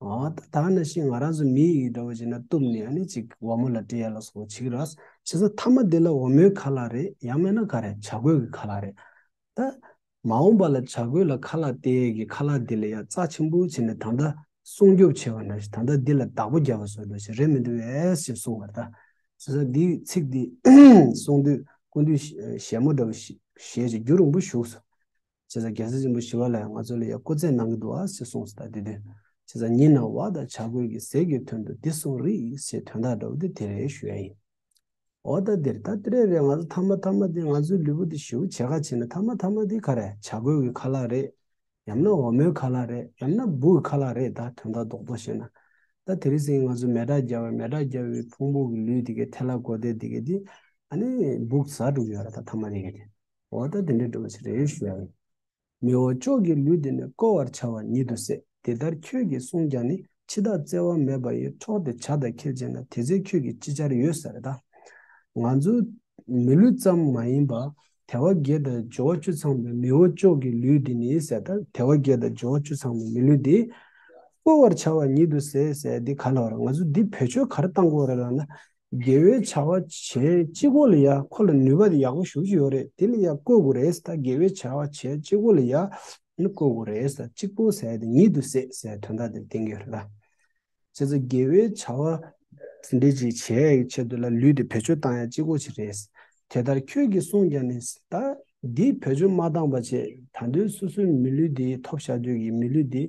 ཨོ་ད་ད་ནང་བཞིན་ང་རང་ཚོ་མི་ཡི་འདྲ་བོ་བྱས་ན་གཏུབ་ནས་ཨ་ནི་ཅིག་འོ་མ་ལ་སྤྲད་ཡ་ལ་སོགས་པ་བྱེད་ཀྱི་རེད། བྱས་ཙང་ཐ་མ་དེ་ལ་འོ་མའི་ཁ་ལག་རེད། ཡང་མིན་ན་ག་རེ་བྱ་རྒོད་ཀྱི་ཁ་ལག་རེད། ད་མ་འོངས་པ་ལ་བྱ་རྒོད་ལ་ཁ་ལག་སྟེར་ཡས་ཀྱི་ཁ་ལག་འདི་ལ་ཡང་རྩ་ཆེན་པོ་བྱས་ནས་ད་ལྟ་སྲུང་སྐྱོབ་བྱས་པ་ནང་བཞིན་ད་ལྟ་འདི་ལ་བདག་པོ་རྒྱབ་པ་བཟོ་འདྲ་ཞིག་རེད་མི་འདུག་གས་ཞེས་གསུངས་པ་རེད་ད། བྱས་ཙང་འདིའི་ཚིག་འདི་གསུང་དུས་སྐུ་མདུན་ཞལ་མོ་འདྲ་བོ་ཞིག་ཞལ་གྱི་རྒྱུ་རིང་པོ་བཞུགས་སོ། བྱས་ཙང་རྒྱལ་སྲས་ཆེན་པོ་ཞི་བ་ལྷས་ང་ཚོ་ལ་ཡང་སྐུ་རྩེད་གནང་གི་འདུག་ཨ་ཞེས་གསུངས་སོ། ད་འདི་དུས་བྱས་ཙང་ཉིད་ན་བ་དང་བྱ་རྒོད་ཀྱི་ཟས་ཀྱི་དོན་དུ་འདི་གསུངས་རིགས་ཞེས་དོན་དག་འདྲ་བོ་འདི་དེ་རེད་ཞུ་ཡ་ཡིན། འོ་ད་འདིར་ད་དེ་རེད་རེད། ང་ཚོ་ཐ་མ་ཐ་མ་འདི་ང་ཚོའི་ལུས་པོ་འདི་ཞེ་པོ་ཆེ་ཁག་ཆེ་ན་ཐ་མ་ཐ་མ་འདི་ག་རེ་བྱ་རྒོད་ཀྱི་ཁ་ལག་རེད། ཡང་ན་འོ་མའི་ཁ་ལག་རེད། ཡང་ན་འབུ་གི་ཁ་ལག་རེད། ད་དོན་དག་རྡོག་རྡོག་བཤད་ན། ད་དེ་རིང་སང་ང་ཚོ་མེ་སྲེག་བརྒྱབ་པའི་མེ་སྲེག་བརྒྱབ་པའི་ཕུང་པོ་གི་ལུས་འདི་གའི་ཐལ་བ་གོ་དེ་འདི་གའི་འདི་ཨ་ནི་འབུ་གིས་ཟ་འགྲོ་གི་ཡོད་རེད། ད་ཐ་མ་འདི་གའི་འདི། འོ་ད་དེ་འདྲའི་འགྲོ་བ་ཞིག་རེད་ཞུ་ཡ་ཡིན། མི་འོ་ཅོག་གི་ལུས་འདི་ནི་བསྐོལ་བར་བྱ་བ་ཉིད་དུ་ཟད། དེ་ལྟར་ཁྱོད་ཀྱིས་གསུངས་ཀྱང་ནི། འཆི་བདག་བརྩེ་བ་མེད་པ་ཡིས། འཕྲོག་སྟེ་བྱ་དང་ཁྱིར་བྱིན་ན། དེ་ཚེ་ཁྱོད་ཀྱིས་ཅི་བྱར་ཡོད་ཟེར་ད། ང་ཚོ་མི་ལུས་ཙམ་མ་ཡིན་པ་དལ་བ་བརྒྱད་དང་འབྱོར་བ་བཅུ་ཚང་བའི་མི་འོ་ཅོག་གི་ལུས་འདི་ནི་ཟེར་ད། དལ་བ་བརྒྱད་དང་འབྱོར་བ་བཅུ་ཚང་བའི་མི་ལུས་འདི་བསྐོལ་བར་བྱ་བ་ཉིད་དུ་ཟད་ཟེར་འདི་ག་ལ་བར་ང་ཚོ་འདི་བེད་སྤྱོད་ག་རེ་བཏང་དགོས་རེད་ལབ་ན། དགེ་བའི་བྱ་བ་བྱེད་གཅིག་པོ་ལ་ཡ་ཁོ་ལ་ནུས་པ་དེ་ཡག་པོ་ཞེ་པོ་ཅིག་ཡོད་རེད། དེ་ལ་ཡ་བསྐོལ་དགོས་རེད་ཟེར་ད། དགེ་བའི་བྱ་བ་བྱེད་གཅིག་པོ་ལ་ཡ་ནི་བསྐོལ་དགོས་རེད་ཟེར། གཅིག་པོ་ཟེར་དེ་ཉིད་དུ་ཟད་ཟེར་དོན་དག་དེ་བསྟན་གྱི་ཡོད་རེད་ད། བྱས་ཙང་དགེ་བའི་བྱ་བ་དེ་འདྲ་ཅིག་བྱེད་ཡག་གི་ཆེད་དུ་ལ་ལུས་དེ་བེད་སྤྱོད་བཏང་ཡ་གཅིག་པོ་ཅིག་རེད། དེ་ལྟར་ཁྱོད་ཀྱིས་གསུངས་ཀྱང་ནི། ད་འདི་བེད་སྤྱོད་མ་བཏང་པ་བྱས་ད་དུང་སོ་སོའི་མི་ལུས་འདི་ཐོབ་བཞག་རྒྱུ་གི་མི་ལུས་འདི་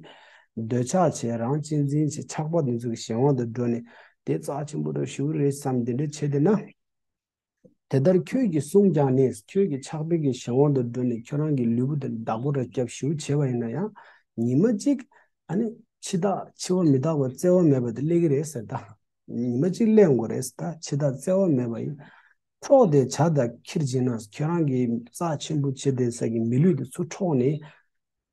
འདོད་ཆགས་བྱས་རང་གཅེས་འཛིན་བྱས་ཆགས་པ་འདི་ཚོ་གི་གཞན་དབང་དུ་འགྲོ་ནས་དེ་རྩ་ཆེན་པོ་རུ་ཞུ་གི་རེད་བསམ་འདི་འདྲ་བྱས་བསྡད་ན། དེ་ལྟར་ཁྱོད་ཀྱིས་གསུངས་ཀྱང་ནི། ཁྱོད་ཀྱི་ཆགས་པའི་གི་གཞན་དབང་དུ་འགྲོ་ནས་ཁྱོད་རང་གི་ལུས་པོ་དེ་བདག་པོ་ར་རྒྱབ་ཞུ་བྱས་པ་ཡིན་ན་ཡང་ཉི་མ་གཅིག་ཨ་ནི་འཆི་བདག་འཆི་བ་མི་རྟག་པ་བརྩེ་བ་མེད་པ་དེ་སླེབས་ཀྱི་རེད་ཟེར་ད། ཉི་མ་གཅིག་སླེབས་དགོས་རེད་ཟེར་ད། འཆི་བདག་བརྩེ་བ་མེད་པ་ཡིས། འཕྲོག་སྟེ་བྱ་དང་ཁྱིར་བྱིན་ན། ཁྱོད་རང་གི་རྩ་ཆེན་པོ་བྱེད་བསྡད་ས་གི་མི་ལུས་དེ་ཚུར་འཕྲོག་ནས།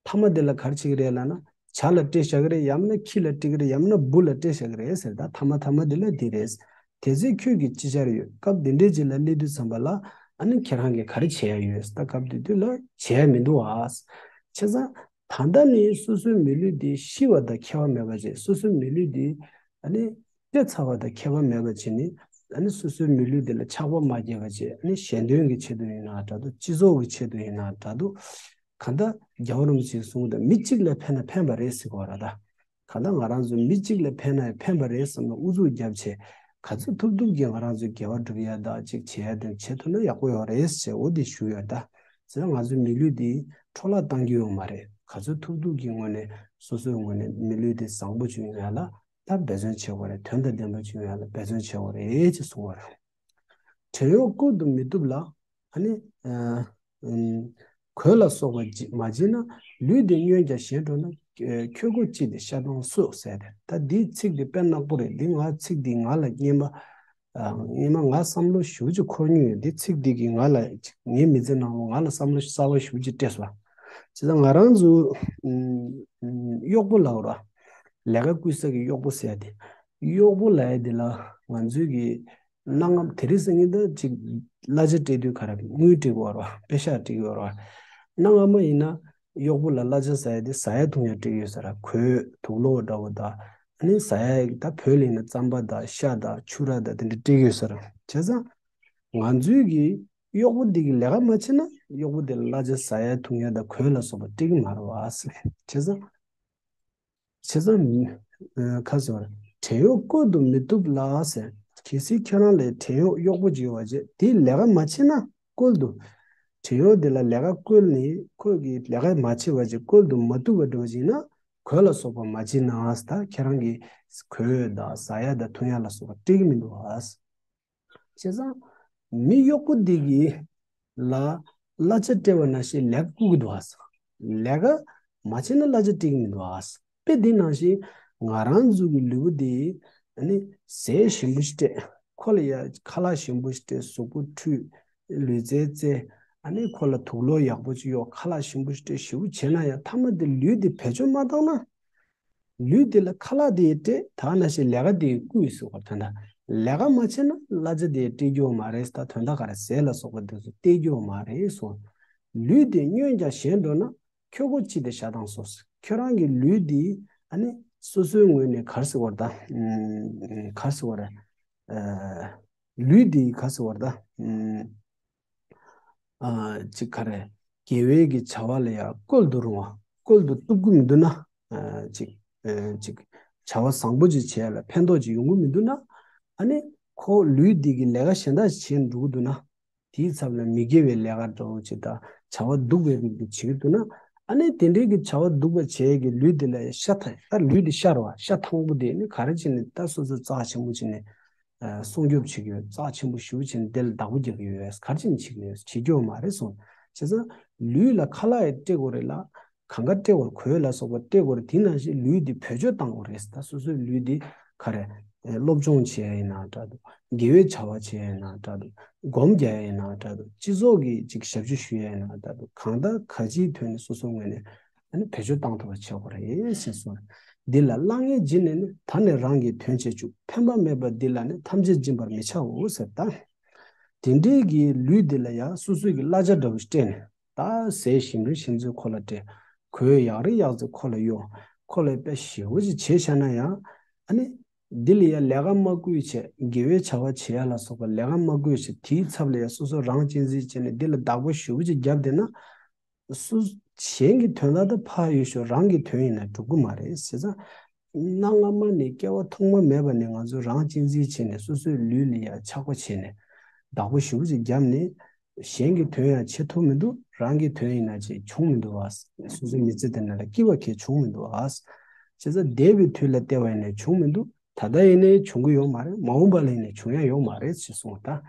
མཐའ་མ་དེ་ལ་ག་རེ་བྱེད་ཀྱི་རེད་ལབ་ན། བྱ་ལ་སྤྲད་བཞག་གི་རེད། ཡང་མིན་ན་ཁྱི་ལ་སྤྲད་ཀྱི་རེད། ཡང་མིན་ན་འབུ་ལ་སྤྲད་བཞག་གི་རེད་ཟེར་ད། མཐའ་མ་མཐའ་མ་དེ་ལ་འདི་རེད། དེ་ཚེ་ཁྱོད་ཀྱིས་ཅི་བྱར་ཡོད། སྐབས་འདི་འདྲའི་རྗེས་ལ་སླེབས་དུས་ཙམ་པ་ལ་ཨ་ནི་ཁྱེད་རང་གིས་ག་རེ་བྱེད་ཡ་ཡོད་ཟེར་ད། སྐབས་དེ་དུས་ལ་བྱེད་ཡ་མི་འདུག་ཨ། བྱས་ཙང་ད་ལྟ་ནི་སོ་སོའི་མི་ལུས་འདི་ཤི་བ་དང་ཁྱད་པར་མེད་པ་བྱས། སོ་སོའི་མི་ལུས་འདི་ཨ་ནི་སྐྱེ་ཚར་བ་དང་ཁྱད་པར་མེད་པ་བྱས་ནས་ཨ་ནི་སོ་སོའི་མི་ལུས་འདི་ལ་ཆགས་པ་མ་སྐྱེས་པ་བྱས། ཨ་ནི་གཞན་དོན་གྱི་ཆེད་དུ་ཡིན་ན་འདྲ་འདུག་སྤྱི་ཚོགས་ཀྱི་ཆེད་དུ་ཡིན་ན་འདྲ་འདུག་གང་ལྟར་རྒྱལ་བ་རིན་པོ་ཆེས་གསུངས་དང་མི་གཅིག་ལ་ཕན་ན་ཕན་པ་རེད་ཟེར་གོ་ར་ད། གང་ལྟར་ང་རང་ཚོ་མི་གཅིག་ལ་ཕན་ན་ཕན་པ་རེད་བསམ་ན་ཨུ་ཚུགས་རྒྱབ་བྱས་ག་ཚོད་ཐུབ་ཐུབ་ཀྱིས་ང་རང་ཚོའི་དགེ་བ་སྒྲུབ་ཡ་དང་ཅིག་བྱེད་ཡ་དེ་བྱེད་ཐུབ་ན་ཡག་པོ་ཡོད་རེད་ཟེར་འོ་དེ་ཞུ་ཡོད་ད། ཟེར་ང་ཚོའི་མི་ལུས་འདི་འཕྲོ་བརླག་བཏང་རྒྱུ་ཡོད་མ་རེད། ག་ཚོད་ཐུབ་ཐུབ་ཀྱི་ངོས་ནས་སོ་སོའི་ངོས་ནས་མི་ལུས་འདི་བཟང་པོ་བྱུང་ཡ་ལ་ད་འབད་བརྩོན་བྱེད་དགོས་རེད། དོན་དང་ལྡན་པ་བྱུང་ཡ་ལ་འབད་བརྩོན་བྱེད་དགོས་རེད་ཅེས་གསུངས་པ་རེད། བྲན་གཡོག་བཀོལ་དུ་མི་བཏུབ་ལ། ཨ་ནི། ཨ་ཨམ། གོས་ལ་སོགས་པ་བགྱི་མ་བགྱིས་ན། ལུས་འདི་ཉོན་ཀྱང་གཞན་འགྲོ་ན། ཨེ་ཁྱོད་མགོ་གཅིག་དེ་ཤ་སྟོང་སོད་ཟེར་ཏེ། ད་འདིའི་ཚིག་འདི་དཔེ་ནག་པོ་རེད། འདི་ང་ཚིག་འདི་ང་ལ་སྙན་པ། ཨ་སྙན་པ་ང་བསམ་བློ་ཞེ་པོ་ཅིག་འཁོར་མྱོང་ཡོད། འདི་ཚིག་འདི་གིས་ང་ལ་ངའི་མི་ཚེ་ནང་ལ་ང་ལ་བསམ་བློ་གསར་པ་ཞེ་པོ་ཅིག་སྤྲད་སོང་། བྱས་ཙང་ང་རང་ཚོ་ཨམ་ཨམ་གཡོག་པོ་ལབ་དགོས་རེད་བ། ལས་ཀ་བསྐུལ་ས་གི་གཡོག་པོ་ཟེར་ཡ་དེ། གཡོག་པོ་ལབ་ཡ་དེ་ལ་ང་ཚོའི་གི་གནའ་སྔ་མོ་དེ་རིང་སང་ཉིན་ད་ཅིག་གླ་ཆ་སྤྲད་དུས་ག་རེ་དངུལ་སྤྲད་དགོས་རེད་བ། པེ་ཤག་སྤྲད་དགོས་རེད་བ། གནའ་སྔ་མོ་ཡིན་ན་ གཡོག་པོ་ལ་གླ་ཆ་ཟ་ཡ་དེ་ཟ་ཡ་འཐུང་ཡ་སྤྲད་ཀྱི་ཡོད་ས་རེད། གོས་དུག་ལོག་འདྲ་བོ་དང་། ཨ་ནི་ཟ་ཡ་ད་བོད་ལ་ཡིན་ན་རྩམ་པ་དང་ཤ་དང་ཕྱུར་ར་དང་དེ་འདྲ་སྤྲད་ཀྱི་ཡོད་ས་རེད། བྱས་ཙང་ང་ཚོའི་གི་གཡོག་པོ་འདི་གི་ལས་ཀ་མ་བྱེད་ན་གཡོག་པོ་དེ་ལ་གླ་ཆ་ཟ་ཡ་འཐུང་ཡ་དང་གོས་ལ་སོགས་པ་སྤྲད་ཀྱི་མ་རེད་བ་ཟེར། བྱས་ཙང་། བྱས་ཙང་། ཨ། ཁ་ཟེར་བ་རེད། བྲན་གཡོག་བཀོལ་དུ་མི་བཏུབ་ལ་ཟེར། གལ་སྲིད་ཁྱེད་རང་ལ་བྲན་གཡོག་གཡོག་པོ་ཅིག་ཡོད་པ་བྱས་དེས་ལས་ཀ་མ་བྱེད་ན་བཀོལ་དུ། བྲན་གཡོག་དེ་ལ་ལས་ཀ་བཀོལ་ནས་ཁོས་ཀྱིས་ལས་ཀ་མ་བྱེད་པ་བྱས་བཀོལ་དུ་མ་བཏུབ་པ་འདྲ་བ་ཅིག་ཡིན་ན་གོས་ལ་སོགས་པ་མ་བྱེད་ན་ཟེར། ད་ཁྱེད་རང་གིས་གོས་དང་ཟ་ཡ་དང་འཐུང་ཡ་ལ་སོགས་པ་སྤྲད་ཀྱི་མི་འདུག་ཨ། བྱས་ཙང་། མི་གཡོག་པོ་འདི་གིས་ལ་གླ་ཆ་སྤྲད་པ་ནང་བཞིན་ལས་ཀ་བསྐུལ་གྱི་འདུག་ཨ། ལས་ཀ་མ་བྱས་ན་གླ་ཆ་སྤྲད་ཀྱི་མི་འདུག་ཨ། དཔེ་འདི་ནང་བཞིན་ང་རང་ཚོ་གི་ལུས་པོ་འདི་ཨ་ནི་ཟས་ཞིམ་པོ་ཞིག་སྤྲད། ཁོ་ལ་ཡ་ཁ་ལག་ཞིམ་པོ་ཞིག་སྤྲད། གཟུགས་པོ་འཁྲུད། ལུས་རྩལ་རྩེ། ཨ་ནི་ཁོ་ལ་དུག་ལོག་ཡག་པོ་ཅིག་གཡོག། ཁ་ལག་ཞིམ་པོ་ཞིག་སྤྲད། ཞེ་པོ་བྱས་ན་ཡང་མཐའ་མ་དེ་ལུས་དེ་བེད་སྤྱོད་མ་བཏང་ན། ལུས་དེ་ལ་ཁ་ལག་དེ་སྤྲད། ད་ནང་བཞིན་ལས་ཀ་དེ་བསྐུལ་ཟེར་བ་དོན་དག་ལས་ཀ་མ་བྱས་ན་གླ་ཆ་དེ་སྤྲད་རྒྱུ་མ་རེད། ད་དོན་དག་ག་རེ་ཟས་ལ་སོགས་པ་དེ་ཚོ་སྟེར་རྒྱུ་མ་རེད་གསུངས། ལུས་དེ་སྨྱོས་ཀྱང་ཞེན་འགྲོ་ན། ཁྱོད་ཁོ་ཅི་དེ་ཤ་ཐང་སོ། ཁྱོད་རང་གི་ལུས་དེ་ཨ་ནི་སོ་སོའི་ངོས་ནས་ག་རེ་ཟེར་བ་རེད་ད། ཨ། ག་རེ་ཟེར་བ་རེད། ཨ། ལུས་དེ་ག་རེ་ཟེར་བ་རེད་ད། ཨ། ཨ། ཅིག་ག་རེ། དགེ་བའི་གི་བྱ་བ་ལ་ཡང་བཀོལ་དུ་རུང་བ། བཀོལ་དུ་གཏུབ་ཀྱི་མི་འདུག་ན། ཨ། ཅིག་ཨ། ཅིག་བྱ་བ་བཟང་པོ་ཅིག་བྱས་ལ་ཕན་ཐོགས་ཅིག་ཡོང་གི་མི་འདུག་ན། ཨ་ནི་ཁོ་ལུས་འདི་གི་ལས་ཀ་གཞན་དག་ཅིག་བྱས་ནས་འགྲོ་གི་འདུག་ན། དེའི་ཚབ་ལ་མི་དགེ་བའི་ལས་ཀ་འདྲ་བོ་ཅིག་དང་བྱ་བ་སྡུག་པའི་རིགས་དེ་བྱེད་ཀྱི་འདུག་ན། ཨ་ནི་དེ་འདྲའི་གི་བྱ་བ་སྡུག་པ་བྱས་ཀྱི་ལུས་འདི་ལ་ཤ་ཐང་། ད་ལུས་འདི་ཤ་རེད་བ། ཤ་ཐང་པོ་དེ་ནི་ག་རེ་བྱས་ནས་ད་སོ་སོ་རྩ་ཆེན་པོ་བྱས་ནས། ཨ། སྲུང་སྐྱོབ་བྱེད་ཀྱི་ཡོད། རྩ་ཆེན་པོ་ཞེ་པོ་བྱས་ནས་དེ་ལ་བདག་པོ་རྒྱག་གི་ཡོད། ག་རེ་བྱས་ནས་བྱེད་ཀྱི་ཡོད། བྱེད་རྒྱུ་མ་རེད་གསུངས། བྱས་ཙང་ལུས་ལ་ཁ་ལག་ཡང་སྤྲད་དགོས་རེད་ལ། གང་ག་སྤྲད་དགོས་རེད། གོས་ལ་སོགས་པ་སྤྲད་དགོས་རེད། དེ་ནང་བཞིན་ལུས་འདི་བེད་སྤྱོད་བཏང་དགོས་རེད། ད་སོ་སོའི་ལུས་འདི་ག་རེ། ཨེ། སློབ་སྦྱོང་བྱེད་ཡ་ཡིན་ན་འདྲ་འདུག་དགེ་བའི་བྱ་བ་བྱེད་ཡ་ཡིན་ན་འདྲ་འདུག་སྒོམ་རྒྱག་ཡ་ཡིན་ན་འདྲ་འདུག་སྤྱི་ཚོགས་ཀྱི་ཅིག་ཞབས་ཞུ་ཞུ་ཡ་ཡིན་ན་འདྲ་འདུག་གང་ལྟར་ག་ཅིའི་ཐོག་ནས་སོ་སོའི་ངོས་ནས་ཨ་ནི་བེད་སྤྱོད་བཏང་ཐུབ་པ་བྱེད་དགོས་རེད་ཞེས་གསུངས། འདི་ལ་གླ་རྔན་བརྗེས་ནས་ནི། ད་ནི་རང་གི་དོན་བྱེད་བཅུག་ཕན་པ་མེད་པ་འདི་ལ་ནི་ཐམས་ཅད་སྦྱིན་པར་མི་བྱའོ་ཟེར། ད་དེ་འདྲའི་གི་ལུས་འདི་ལ་ཡང་སོ་སོའི་གི་གླ་ཆ་འདྲ་བོ་ཞིག་སྤྲད་ནས། ད་ཟས་ཞིམ་རེ་ཞིམ་ཚོད་ཁོ་ལ་སྤྲད། གོས་ཡག་རེ་ཡག་ཚོད་ཁོ་ལ་གཡོག་ཁོ་ལ་དཔེ་ཞེ་པོ་ཅིག་བྱས་བཞག་ན་ཡང་། ཨ་ནི་འདི་ལ་ཡང་ལས་ཀ་མ་བསྐུལ་བྱས། དགེ་བའི་བྱ་བ་བྱེད་ཡ་ལ་སོགས་པ་ལས་ཀ་མ་བསྐུལ་བྱས། དེའི་ཚབ་ལ་ཡང་སོ་སོ་རང་གཅེས་འཛིན་བྱས་ནས་འདི་ལ་བདག་པོ་ཞེ་པོ་ཅིག་བརྒྱབ་བསྡད་ན། སུ། གཞན་གྱི་དོན་དག་ད་ཕར་ཡོད་ཤོག་རང་གི་དོན་ཡིན་ན་འགྲུབ་ཀྱི་མ་རེད་ཟེར་ཙང་། གནའ་སྔ་མ་ནས་སྐྱེ་བ་ཐོག་མ་མེད་པ་ནས་ང་ཚོ་རང་གཅེས་འཛིན་བྱས་ནས་སོ་སོའི་ལུས་ལ་ཡང་ཆགས་པ་བྱས་ནས་བདག་པོ་ཞེ་པོ་ཅིག་བརྒྱབ་ནས། གཞན་གྱི་དོན་ཡང་བྱེད་ཐུབ་མི་འདུག་རང་གི་དོན་ཡིན་ན་ཅིག་བྱུང་མི་འདུག་བ། སོ་སོའི་མི་ཚེ་འདི་ནང་ལ་སྐྱིད་པ་གང་ཡང་བྱུང་མི་འདུག་བ། བྱས་ཙང་འདས་པའི་དུས་ལ་བལྟས་པ་ཡིན་ན་བྱུང་མི་འདུག་ད་ལྟ་ཡིན་ནའི་བྱུང་གི་ཡོད་མ་རེད། མ་འོངས་པ་ལ་ཡིན་ནའི་བྱུང་ཡ་ཡོད་མ་རེད་ཅེས་གསུངས་པ་དང་།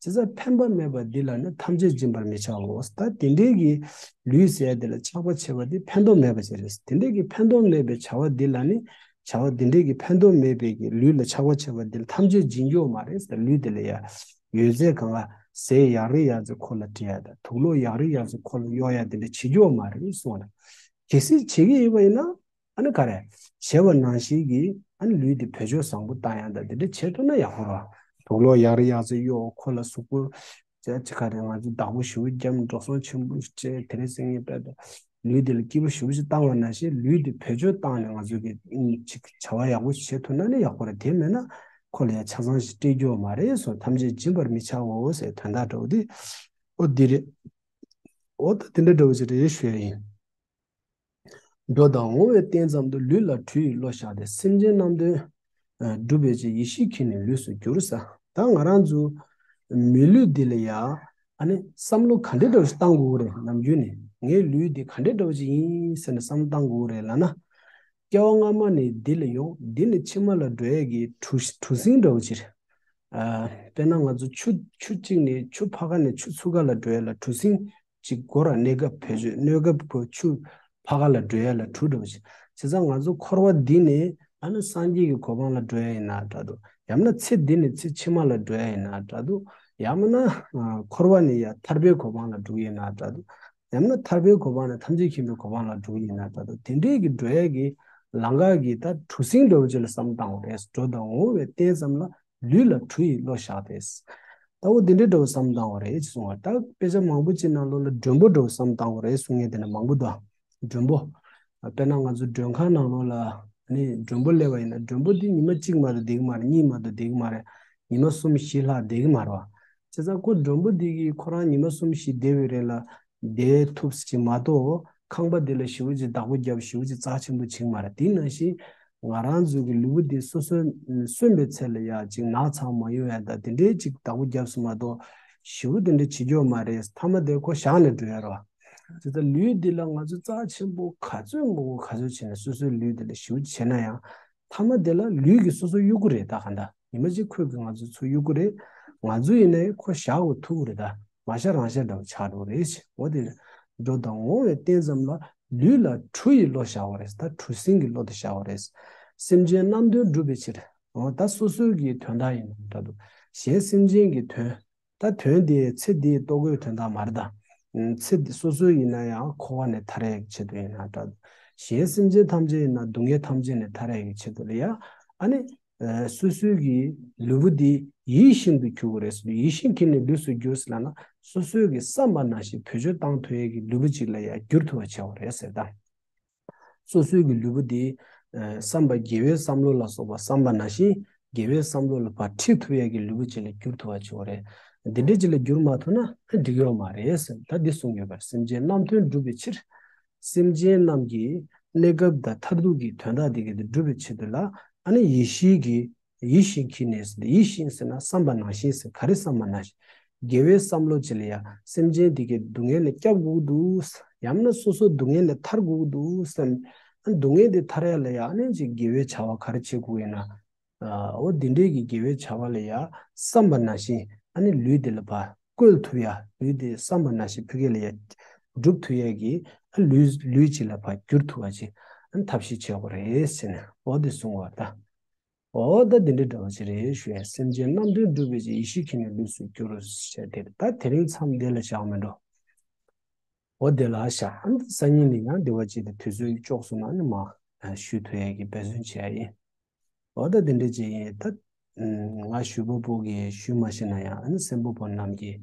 བྱས་ཙང་ཕན་པ་མེད་པ་འདི་ལ་ནི་ཐམས་ཅད་སྦྱིན་པར་མི་བྱའོ། ད་དེ་འདྲའི་གི་ལུས་ཟེར་ཡ་འདི་ལ་ཆགས་པ་བྱེད་པ་འདི་ཕན་ཐོགས་མེད་པ་ཅིག་རེད། དེ་འདྲའི་གི་ཕན་ཐོགས་མེད་པའི་བྱ་བ་འདི་ལ་ནི། བྱ་བ་འདི་འདྲའི་གི་ཕན་ཐོགས་མེད་པའི་གི་ལུས་ལ་ཆགས་པ་བྱེད་པ་འདི་ལ་ཐམས་ཅད་སྦྱིན་རྒྱུ་མ་རེད་ཟེར། ལུས་འདི་ལ་ཡ་ཡོད་ཚད་གང་ག་ཟས་ཡག་རེ་ཡག་ཚོད་ཁོ་ལ་སྤྲད་ཡ་དང་དུག་ལོག་ཡག་རེ་ཡག་ཚོད་ཁོ་ལ་གཡོག་ཡ་འདི་འདྲ་བྱེད་རྒྱུ་མ་རེད་གསུངས་ལ། གལ་སྲིད་བྱེད་ཀྱི་ཡོད་པ་ཡིན་ན། ཨ་ནི་ག་རེ། བྱས་པ་ནང་བཞིན་གྱི་ཨ་ནི་ལུས་འདི་བེད་སྤྱོད་བཟང་པོ་བཏང་ཡག་དང་དེ་འདྲ་བྱེད་ཐུབ་ན་ཡག་པོ་རེད། དུག་ལོག་ཡག་རེ་ཡག་ཚོད་གཡོག་ཁོ་ལ་གཟུགས་པོ་ཅ་ཅི་ག་རེ་ང་ཚོ་བདག་པོ་ཞེ་པོ་བརྒྱབ་འགྲོ་སོང་ཆེན་པོ་སྤྲད་དེ་རིང་སང་ཉིན་དཔེ་དང་ལུས་འདི་ལ་སྐྱིད་པོ་ཞེ་པོ་ཞིག་བཏང་བ་ནང་བཞིན་ལུས་འདི་བེད་སྤྱོད་བཏང་ནས་ང་ཚོ་གི་ཅིག་བྱ་བ་ཡག་པོ་ཞིག་བྱེད་ཐུབ་ན་ནི་ཡག་པོ་རེད། དེ་མེད་ན་ཁོ་ལ་ཡང་ཆ་ཚང་ཞིག་སྤྲད་རྒྱུ་མ་རེད་གསུངས། ཐམས་ཅད་སྦྱིན་པར་མི་བྱའོ་ཟེར་དོན་དག་འདྲ་བོ་དེ་ཨོ་འདི་རེད། ཨོ་ད་དེ་འདྲ་འདྲ་བོ་ཞིག་རེད་ཞུ་ཡ་ཡིན། འགྲོ་དང་འོང་བའི་རྟེན་ཙམ་དུ་ལུས་ལ་གྲུ་ཡི་བློ་བཞག་སྟེ། སེམས་ཅན་རྣམས་དོན་སྒྲུབ་པའི་ཕྱིར་ཡེ་ཤེས་ཀྱིས་ནི་ལུས་སུ་བསྒྱུར་ཟེར། ད་ང་རང་ཚོ་མི་ལུས་འདི་ལ་ཡང་ཨ་ནི་བསམ་བློ་ག་འདྲ་འདྲ་བོ་ཞིག་བཏང་དགོས་རེད། ནམ་རྒྱུན་ནས་ངའི་ལུས་འདི་ག་འདྲ་འདྲ་བོ་ཞིག་ཡིན་ཟེར་ནས་བསམ་བློ་བཏང་དགོས་རེད་ལབ་ན། སྐྱེ་བ་སྔ་མ་ནས་འདི་ལ་ཡོང་། འདི་ནས་ཕྱི་མ་ལ་འགྲོ་ཡས་ཀྱི་གྲུ་གྲུ་གཟིངས་འདྲ་བོ་ཅིག་རེད། ཨ། དཔེར་ན་ང་ཚོ་ཆུ་ཆུ་གཅིག་ནས་ཆུ་ཕར་ཁ་ནས་ཆུ་ཚུར་ཁ་ལ་འགྲོ་ཡས་ལ་གྲུ་གཟིངས་ཅིག་དགོས་ར། གནས་སྐབས་བེད་སྤྱོད་གནས་སྐབས་ཁོ་ཆུ་ཕར་ཁ་ལ་འགྲོ་ཡས་ལ་གྲུ་འདྲ་བོ་ཅིག་བྱས་ཙང་ང་ཚོ་འཁོར་བ་འདི་ནས་ཨ་ནི་སངས་རྒྱས་ཀྱི་གོ་འཕང་ལ་འགྲོ་ཡས་ཡིན་ན་འདྲ་འདུག་ཡང་ན་ཚེ་འདི་ནས་ཚེ་ཕྱི་མ་ལ་འགྲོ་ཡས་ཡིན་ན་འདྲ་འདུག་ཡང་ན་ཨ་འཁོར་བ་ནས་ཡང་ཐར་པའི་གོ་འཕང་ལ་འགྲོ་ཡས་ཡིན་ན་འདྲ་འདུག་ཡང་ན་ཐར་པའི་གོ་འཕང་ནས་ཐམས་ཅད་མཁྱེན་པའི་གོ་འཕང་ལ་འགྲོ་ཡས་ཡིན་ན་འདྲ་འདུག་དེ་འདྲའི་གི་འགྲོ་ཡས་ཀྱི་ལམ་ཁ་གི་ད་གྲུ་གཟིངས་འདྲ་བོ་ཅིག་ལ་བསམ་བློ་བཏང་བ་རེད། འགྲོ་དང་འོང་བའི་རྟེན་ཙམ་ལ་ལུས་ལ་གྲུ་ཡི་བློ་བཞག་སྟེ། ད་འོ་དེ་འདྲའི་འདྲ་བོ་བསམ་བློ་བཏང་བ་རེད་ཅེས་གསུངས་པ། ད་དཔེ་ཆ་མང་པོ་ཅིག་ནང་ལོགས་ལ་མགྲོན་པོ་འདྲ་བོ་བསམ་བློ་བཏང་བ་རེད་གསུང་མཁན་དེ་འདྲ་མང་པོ་འདུག་མགྲོན་པོ། དཔེར་ན་ང་ཚོ་མགྲོན་ཁང་ནང་ལོགས་ལ་ནི་མགྲོན་པོ་སླེབས་པ་ཡིན་ན། མགྲོན་པོ་འདི་ཉི་མ་གཅིག་མ་གཏོགས་བསྡད་ཀྱི་མ་རེད། གཉིས་མ་གཏོགས་བསྡད་ཀྱི་མ་རེད། ཉི་མ་གསུམ་བཞི་ལྷག་བསྡད་ཀྱི་མ་རེད་བ། བྱས་ཙང་ཁོ་མགྲོན་པོ་འདི་གིས་ཁོ་རང་ཉི་མ་གསུམ་བཞི་བསྡད་པའི་རིང་ལ་བསྡད་ཐུབ་ཅིག་མ་གཏོགས། ཁང་པ་འདི་ལ་ཞེ་པོ་ཅིག་བདག་པོ་རྒྱབ། ཞེ་པོ་ཅིག་རྩ་ཆེན་པོ་བྱེད་ཀྱི་མ་རེད། དེ་ནང་བཞིན་ང་རང་ཚོ་གི་ལུས་པོ་འདི་སོ་སོས་གསོན་པའི་ཚེ་ལ་ཡ་ཅིག་ན་ཚ་མ་ཡོང་ཡ་ད་དེ་འདྲའི་ཅིག་བདག་པོ་རྒྱབ་སོང་མ་གཏོགས། ཞེ་པོ་དེ་འདྲ་བྱེད་རྒྱུ་མ་རེད། མཐའ་མ་དེ་ཁོ་བཞག་ནས་འགྲོ་ཡ་རེད་བ། དེ་ལྟར་ལུས་འདི་ལ་ང་ཚོ་རྩ་ཆེན་པོ་ག་ཚོད་མང་པོ་ག་ཚོད་བྱས་ནས། སོ་སོའི་ལུས་འདི་ལ་ཞེ་པོ་བྱས་ན་ཡང་། མཐའ་མ་དེ་ལ་ལུས་ཀྱིས་སོ་སོ་གཡུག་གི་རེད། ད་གང་ལྟར་ཉི་མ་གཅིག་ཁོས་ཀྱིས་ང་ཚོ་ཚུར་གཡུག་གི་རེད། ང་ཚོ་ཡིན་ནའི་ཁོ་བཞག་དགོས་ཐུག་གི་རེད། ད་མ་བཞག་རང་བཞག་འདྲ་བོ་ཆགས་འགྲོ་གི་རེད། འོ་དེ་འགྲོ་དང་འོང་བའི་རྟེན་ཙམ་ལ། ལུས་ལ་གྲུ་ཡི་བློ་བཞག་པ་རེད། ད་གྲུ་གཟིངས་ཀྱི་བློ་དེ་བཞག་པ་རེད། སེམས་ཅན་རྣམས་དོན་སྒྲུབ་པའི་ཕྱིར། འོ་ད་སོ་སོའི་གི་དོན་དག་ཡིན་ན་འདྲ་འདུག་གཞན་སེམས་ཅན་གྱི་དོན། ད་དོན་དེ་ཚེ་འདིའི་ལྟོ་གོས་དོན་དག་མ་རེད་ད། ཚེ་འདི་སོ་སོའི་ཡིན་ན་ཡང་འཁོར་བ་ནས་ཐར་ཡག་གི་ཆེད་དུ་ཡིན་ན་འདྲ། གཞན་སེམས་ཅན་ཐམས་ཅད་ཡིན་ན་སྡུག་བསྔལ་ཐམས་ཅད་ནས་ཐར་ཡག་གི་ཆེད་དུ་ལ་ཡ། ཨ་ནི། སོ་སོའི་གི་ལུས་པོ་འདི་ཡིད་བཞིན་དུ་གྱུར་དགོས་རེད་ཟེར། ཡིད་བཞིན་གྱིས་ནི་ལུས་སུ་གྱུར་ཟེར་ལབ་ན། སོ་སོའི་གི་བསམ་པ་ནང་བཞིན་བེད་སྤྱོད་བཏང་ཐུབ་ཡག་གི་ལུས་པོ་ཅིག་ལ་ཡ་འགྱུར་ཐུབ་པ་བྱེད་དགོས་རེད་ཟེར་ད། སོ་སོའི་གི་ལུས་པོ་འདི། ཨ། བསམ་པ་དགེ་བའི་བསམ་བློ་ལ་སོགས་པ་བསམ་པ་ནང་བཞིན་དགེ་བའི་བསམ་བློ་ལ་ཕར་ཁྲིད་ཐུབ་ཡག་གི་ལུས་པོ་ཅིག་ལ་འགྱུར་ཐུབ་པ་བྱེད་དགོས་རེད། འདི་འདྲ་ཅིག་ལ་འགྱུར་མ་ཐུབ་ན་འགྲིག་ཡོད་མ་རེད་ཟེར། ད་འདི་གསུངས་ཡོད་པ་རེད། སེམས་ཅན་རྣམས་དོན་སྒྲུབ་པའི་ཕྱིར། སེམས་ཅན་རྣམས་ཀྱི་གནས་སྐབས་དང་མཐར་ཐུག་གི་དོན་དག་འདི་གི་འདི་སྒྲུབ་པའི་ཆེད་དུ་ལ། ཨ་ནི་ཡིད་བཞིན་གྱི། ཡིད་བཞིན་གྱིས་ནི་ཟེར་ཏེ། ཡིད་བཞིན་ཟེར་ན་བསམ་པ་ནང་བཞིན་ཟེར། ག་རེ་བསམ་པ་ནང་བཞིན། དགེ་བའི་བསམ་བློ་ཅིག་ལ་ཡ། སེམས་ཅན་དེ་གའི་སྡུག་བསྔལ་ནས་སྐྱོབ་དགོས་འདུག་ཡང་ན་སོ་སོ་སྡུག་བསྔལ་ནས་ཐར་དགོས་འདུག་བསམ། ཨ། སྡུག་བསྔལ་དེ་ཐར་ཡ་ལ་ཡ་ཨ་ནི་ཅིག་དགེ་བའི་བྱ་བ་ག་རེ་བྱེད་དགོས་ཡིན་ན། ཨ། འོ་འདི་འདྲའི་གི་དགེ་བའི་བྱ་བ་ལ་ཡ་བསམ་པ་ནང་བཞིན་ཨ་ནི་ལུས་དེ་ལ་ཕར་བཀོལ་ཐུབ་ཡ། ལུས་དེ་བསམ་པ་ནང་བཞིན་ཕ་གི་ལ་ཡ་སྒྲུབ་ཐུབ་ཡ་གི། ཨ། ལུས། ལུས་ཅིག་ལ་ཕར་བསྒྱུར་ཐུབ་པ་ཅིག་ཨ་ནི་ཐབས་ཤེས་བྱེད་དགོས་རེད་ཟེར་ནས། འོ་འདི་གསུངས་པ་ད། འོ་ད་འདི་འདྲའི་འདྲ་བ་ཅིག་རེད་ཞུ་ཡ། སེམས་ཅན་རྣམས་དོན་སྒྲུབ་པའི་ཕྱིར། ཡིད་བཞིན་གྱིས་ནི་ལུས་སུ་གྱུར་ཞེས་དེ། ད་དེ་རིང་མཚམས་འདི་ལ་བཞག་མི་འགྲོ། འོ་དེ་ལ་བཞག་ཨ་ནི་སང་ཉིན་ནས་ཡང་འདི་བ་ཅིག་དེ་དུས་ཚོད་ཀྱི་ལྕོགས་སོང་ན་ནི་མ་ཞུ་ཐུབ་ཡ་གི་འབད་བརྩོན་བྱེད་ཡ་ཡིན། འོ་ད་འདི་འདྲ་ཅིག་ཡིན། ད་ང་ཞུ་བ་པོ་གིས་ཞུ་མ་ཤེས་ན་ཡང་ཨ་ནི་གསན་པ་པོ་རྣམས་ཀྱིས་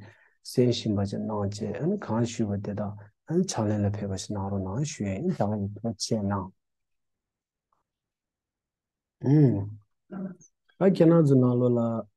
གསན་བཞིན་པ་ཅིག་གནང་བྱས། ཨ་ནི་གང་ཞུས་པ་དེ་དག་ཨ་ནི་ཕྱག་ལེན་ལ་ཕེབས་པ་ཞིག་གནང་རོགས་གནང་ཞུ་ཡ་ཡིན། ད་ག་ཡིན། ཐུགས་རྗེ་གནང་། ཨུམ། ད་ཁྱེད་རང་ཚོ་ནང་ལོགས་ལ་